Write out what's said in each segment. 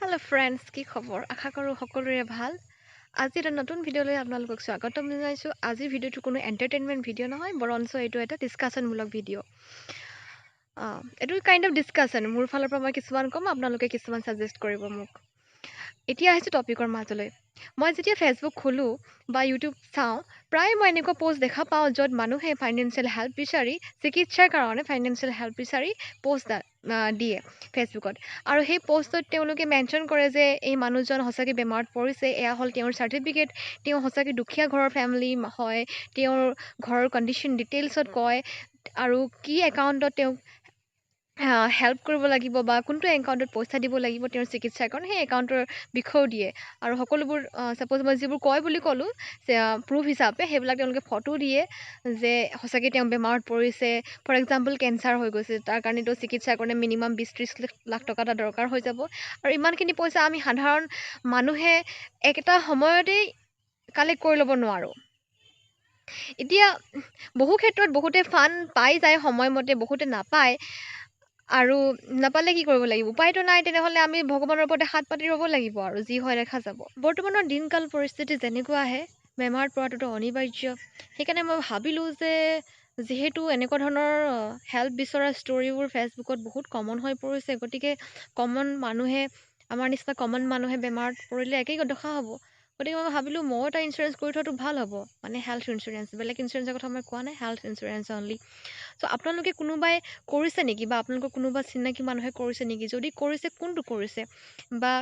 Hello' friends, কি খবৰ? আশা কৰোঁ সকলোৰে ভাল। আজি এটা নতুন ভিডিঅ'লৈ আপোনালোকক স্বাগতম জনাইছোঁ। আজিৰ ভিডিঅ'টো কোনো এণ্টাৰটেইনমেণ্ট ভিডিঅ' নহয়, বৰঞ্চ এইটো এটা ডিছকাশ্যনমূলক ভিডিঅ'। এইটো কাইণ্ড অফ ডিছকাশ্যন। মোৰ ফালৰ পৰা মই কিছুমান ক'ম, আপোনালোকে কিছুমান ছাজেষ্ট কৰিব মোক। এতিয়া আহিছোঁ টপিকৰ মাজলৈ। মই যেতিয়া ফেচবুক খোলোঁ বা ইউটিউব চাওঁ, প্ৰায় মই এনেকুৱা প'ষ্ট দেখা পাওঁ য'ত মানুহে ফাইনেন্সিয়েল হেল্প বিচাৰি, চিকিৎসাৰ কাৰণে ফাইনেন্সিয়েল হেল্প বিচাৰি প'ষ্ট দিয়ে ফেচবুকত। আৰু সেই প'ষ্টত তেওঁলোকে মেনশ্যন কৰে যে এই মানুহজন সঁচাকৈ বেমাৰত পৰিছে, এয়া হ'ল তেওঁৰ চাৰ্টিফিকেট, তেওঁ সঁচাকৈ দুখীয়া ঘৰৰ ফেমিলি হয়, তেওঁৰ ঘৰৰ কণ্ডিশ্যন ডিটেইলছত কয় আৰু কি একাউণ্টত তেওঁক হেল্প কৰিব লাগিব বা কোনটো একাউণ্টত পইচা দিব লাগিব তেওঁৰ চিকিৎসাৰ কাৰণে, সেই একাউণ্টৰ বিষয়েও দিয়ে। আৰু সকলোবোৰ ছাপ'জ মই যিবোৰ কয় বুলি ক'লোঁ প্ৰুফ হিচাপে, সেইবিলাক তেওঁলোকে ফটো দিয়ে যে সঁচাকৈ তেওঁ বেমাৰত পৰিছে। ফৰ এক্সাম্পল কেঞ্চাৰ হৈ গৈছে, তাৰ কাৰণেতো চিকিৎসাৰ কাৰণে মিনিমাম 20-30 লাখ টকা এটা দৰকাৰ হৈ যাব। আৰু ইমানখিনি পইচা আমি সাধাৰণ মানুহে একেটা সময়তেই কালেক্ট কৰি ল'ব নোৱাৰোঁ। এতিয়া বহু ক্ষেত্ৰত বহুতে ফাণ্ড পাই যায় সময়মতে, বহুতে নাপায়। আৰু নাপালে কি কৰিব লাগিব? উপায়তো নাই, তেনেহ'লে আমি ভগৱানৰ ওপৰতে হাত পাতি ৰ'ব লাগিব আৰু যি হয় দেখা যাব। বৰ্তমানৰ দিনকাল পৰিস্থিতি যেনেকুৱা আহে, বেমাৰত পৰাটোতো অনিবাৰ্য। সেইকাৰণে মই ভাবিলোঁ যে যিহেতু এনেকুৱা ধৰণৰ হেল্প বিচৰা ষ্টৰিবোৰ ফেচবুকত বহুত কমন হৈ পৰিছে, গতিকে কমন মানুহে, আমাৰ নিচিনা কমন মানুহে বেমাৰত পৰিলে একেই দশা হ'ব। গতিকে মই ভাবিলোঁ ময়ো এটা ইঞ্চুৰেঞ্চ কৰি থোৱাটো ভাল হ'ব, মানে হেল্থ ইঞ্চুৰেঞ্চ। বেলেগ ইঞ্চুৰেঞ্চৰ কথা মই কোৱা নাই, হেল্থ ইঞ্চুৰেঞ্চ অনলি। চ' আপোনালোকে কোনোবাই কৰিছে নেকি বা আপোনালোকৰ কোনোবা চিনাকি মানুহে কৰিছে নেকি? যদি কৰিছে, কোনটো কৰিছে বা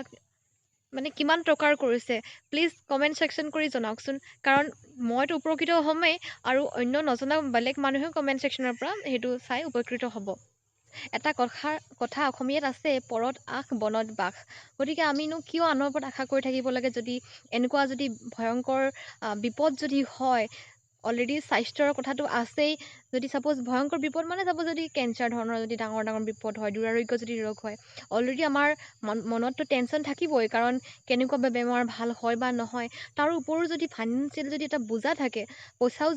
মানে কিমান টকাৰ কৰিছে, প্লিজ কমেণ্ট ছেকশ্যন কৰি জনাওকচোন। কাৰণ মইতো উপকৃত হ'মেই আৰু অন্য নজনা বেলেগ মানুহেও কমেণ্ট ছেকশ্যনৰ পৰা সেইটো চাই উপকৃত হ'ব। এটা কথা অসমীয়াত আছে, পৰত আশ বনত বাস। গতিকে আমিনো কিয় আনৰ ওপৰত আশা কৰি থাকিব লাগে? যদি এনেকুৱা যদি ভয়ংকৰ বিপদ যদি হয়, অলৰেডি স্বাস্থ্যৰ কথাটো আছেই, যদি ছাপ'জ ভয়ংকৰ বিপদ মানে ছাপ'জ যদি কেঞ্চাৰ ধৰণৰ যদি ডাঙৰ ডাঙৰ বিপদ হয়, দুৰাৰোগ্য যদি ৰোগ হয়, অলৰেডি আমাৰ মনততো টেনশ্যন থাকিবই, কাৰণ কেনেকুৱা বা বেমাৰ ভাল হয় বা নহয়। তাৰ উপৰিও যদি ফাইনেন্সিয়েল যদি এটা বোজা থাকে, পইচাও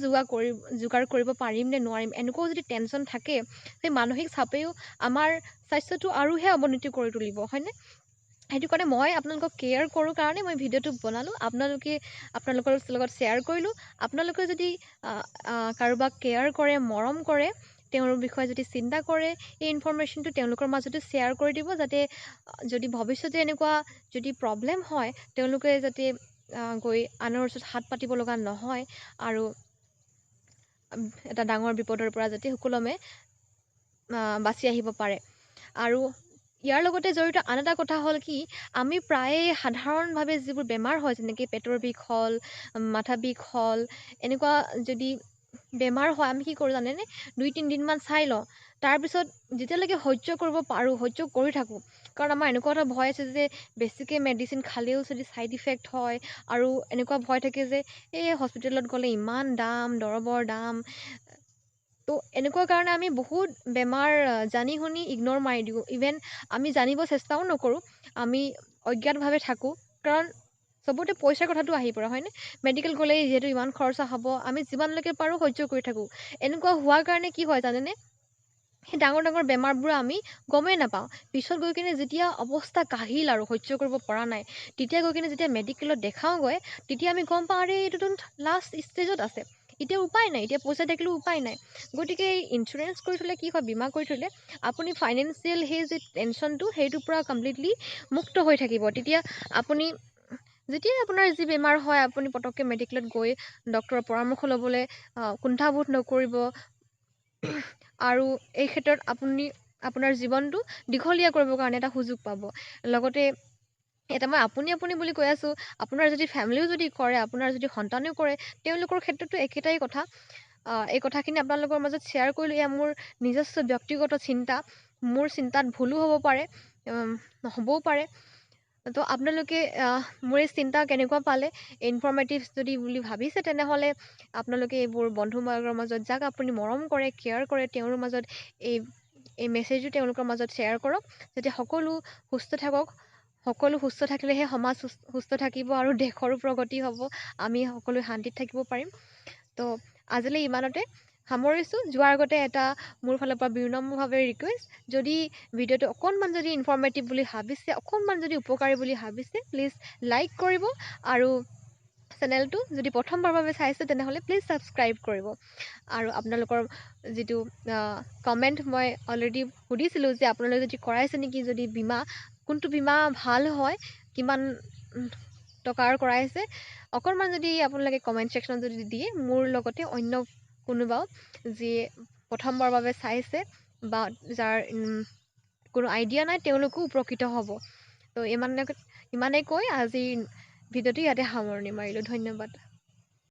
যোগাৰ কৰিব পাৰিম নে নোৱাৰিম, এনেকুৱাও যদি টেনশ্যন থাকে, সেই মানসিক চাপেও আমাৰ স্বাস্থ্যটো আৰুহে অৱনতি কৰি তুলিব, হয়নে? সেইটো কাৰণে মই আপোনালোকক কেয়াৰ কৰোঁ কাৰণে মই ভিডিঅ'টো বনালোঁ, আপোনালোকে আপোনালোকৰ লগত শ্বেয়াৰ কৰিলোঁ। আপোনালোকে যদি কাৰোবাক কেয়াৰ কৰে, মৰম কৰে, তেওঁৰ বিষয়ে যদি চিন্তা কৰে, এই ইনফৰ্মেশ্যনটো তেওঁলোকৰ মাজতো শ্বেয়াৰ কৰি দিব, যাতে যদি ভৱিষ্যতে এনেকুৱা যদি প্ৰব্লেম হয়, তেওঁলোকে যাতে গৈ আনৰ ওচৰত হাত পাতিব লগা নহয় আৰু এটা ডাঙৰ বিপদৰ পৰা যাতে সুকলমে বাচি আহিব পাৰে। আৰু ইয়াৰ লগতে জড়িত আন এটা কথা হ'ল কি, আমি প্ৰায়ে সাধাৰণভাৱে যিবোৰ বেমাৰ হয়, যেনেকৈ পেটৰ বিষ হ'ল, মাথা বিষ হ'ল, এনেকুৱা যদি বেমাৰ হয়, আমি কি কৰোঁ জানেনে? 2-3 দিনমান চাই লওঁ, তাৰপিছত যেতিয়ালৈকে সহ্য কৰিব পাৰোঁ সহ্য কৰি থাকোঁ। কাৰণ আমাৰ এনেকুৱা এটা ভয় আছে যে বেছিকৈ মেডিচিন খালেও যদি ছাইড ইফেক্ট হয়, আৰু এনেকুৱা ভয় থাকে যে এই হস্পিটেলত গ'লে ইমান দাম, দৰৱৰ দাম। তো এনেকুৱা কাৰণে আমি বহুত বেমাৰ জানি শুনি ইগন'ৰ মাৰি দিওঁ। ইভেন আমি জানিব চেষ্টাও নকৰোঁ, আমি অজ্ঞাতভাৱে থাকোঁ, কাৰণ চবতে পইচাৰ কথাটো আহি পৰে, হয়নে? মেডিকেল গ'লেই যিহেতু ইমান খৰচা হ'ব, আমি যিমানলৈকে পাৰোঁ সহ্য কৰি থাকোঁ। এনেকুৱা হোৱাৰ কাৰণে কি হয় জানেনে? সেই ডাঙৰ ডাঙৰ বেমাৰবোৰ আমি গমেই নাপাওঁ। পিছত গৈ কিনে যেতিয়া অৱস্থা কাহিল আৰু সহ্য কৰিব পৰা নাই, তেতিয়া গৈ কিনে যেতিয়া মেডিকেলত দেখাওঁগৈ, তেতিয়া আমি গম পাওঁ আৰে এইটোতো লাষ্ট ষ্টেজত আছে, এতিয়া উপায় নাই, এতিয়া পইচা থাকিলেও উপায় নাই। গতিকে এই ইঞ্চুৰেঞ্চ কৰি থ'লে কি হয়, বীমা কৰি থ'লে আপুনি ফাইনেন্সিয়েল সেই যি টেনশ্যনটো, সেইটোৰ পৰা কমপ্লিটলি মুক্ত হৈ থাকিব। তেতিয়া আপুনি যেতিয়াই আপোনাৰ যি বেমাৰ হয়, আপুনি পটককৈ মেডিকেলত গৈ ডক্টৰৰ পৰামৰ্শ ল'বলৈ কুণ্ঠাবোধ নকৰিব। আৰু এই ক্ষেত্ৰত আপুনি আপোনাৰ জীৱনটো দীঘলীয়া কৰিবৰ কাৰণে এটা সুযোগ পাব। লগতে এটা মই আপুনি আপুনি বুলি কৈ আছোঁ, আপোনাৰ যদি ফেমিলিও যদি কৰে, আপোনাৰ যদি সন্তানেও কৰে, তেওঁলোকৰ ক্ষেত্ৰতো একেটাই কথা। এই কথাখিনি আপোনালোকৰ মাজত শ্বেয়াৰ কৰিলোঁ। এয়া মোৰ নিজস্ব ব্যক্তিগত চিন্তা, মোৰ চিন্তাত ভুলো হ'ব পাৰে, নহ'বও পাৰে। তো আপোনালোকে মোৰ এই চিন্তা কেনেকুৱা পালে, ইনফৰ্মেটিভ যদি বুলি ভাবিছে, তেনেহ'লে আপোনালোকে এইবোৰ বন্ধুবৰ্গৰ মাজত, যাক আপুনি মৰম কৰে, কেয়াৰ কৰে, তেওঁৰ মাজত এই মেছেজো তেওঁলোকৰ মাজত শ্বেয়াৰ কৰক, যাতে সকলো সুস্থ থাকক। সকলো সুস্থ থাকিলেহে সমাজ সুস্থ থাকিব আৰু দেশৰো প্ৰগতি হ'ব, আমি সকলোৱে শান্তিত থাকিব পাৰিম। তো আজিলৈ ইমানতে। সামৰিছোঁ। যোৱাৰ আগতে এটা মোৰ ফালৰ পৰা বিনম্ৰভাৱে ৰিকুৱেষ্ট, যদি ভিডিঅ'টো অকণমান যদি ইনফৰ্মেটিভ বুলি ভাবিছে, অকণমান যদি উপকাৰী বুলি ভাবিছে, প্লিজ লাইক কৰিব আৰু চেনেলটো যদি প্ৰথমবাৰৰ বাবে চাইছে তেনেহ'লে প্লিজ ছাবস্ক্ৰাইব কৰিব। আৰু আপোনালোকৰ যিটো কমেণ্ট মই অলৰেডি সুধিছিলোঁ যে আপোনালোকে যদি কৰাইছে নেকি, যদি বীমা, কোনটো বীমা ভাল হয়, কিমান টকাৰ কৰাইছে, অকণমান যদি আপোনালোকে কমেণ্ট ছেকশ্যনত যদি দিয়ে, মোৰ লগতে অন্য কোনোবাও যিয়ে প্ৰথমবাৰৰ বাবে চাইছে বা যাৰ কোনো আইডিয়া নাই, তেওঁলোকো উপকৃত হ'ব। তো ইমানে কৈ আজি ভিডিঅ'টো ইয়াতে সামৰণি মাৰিলোঁ। ধন্যবাদ।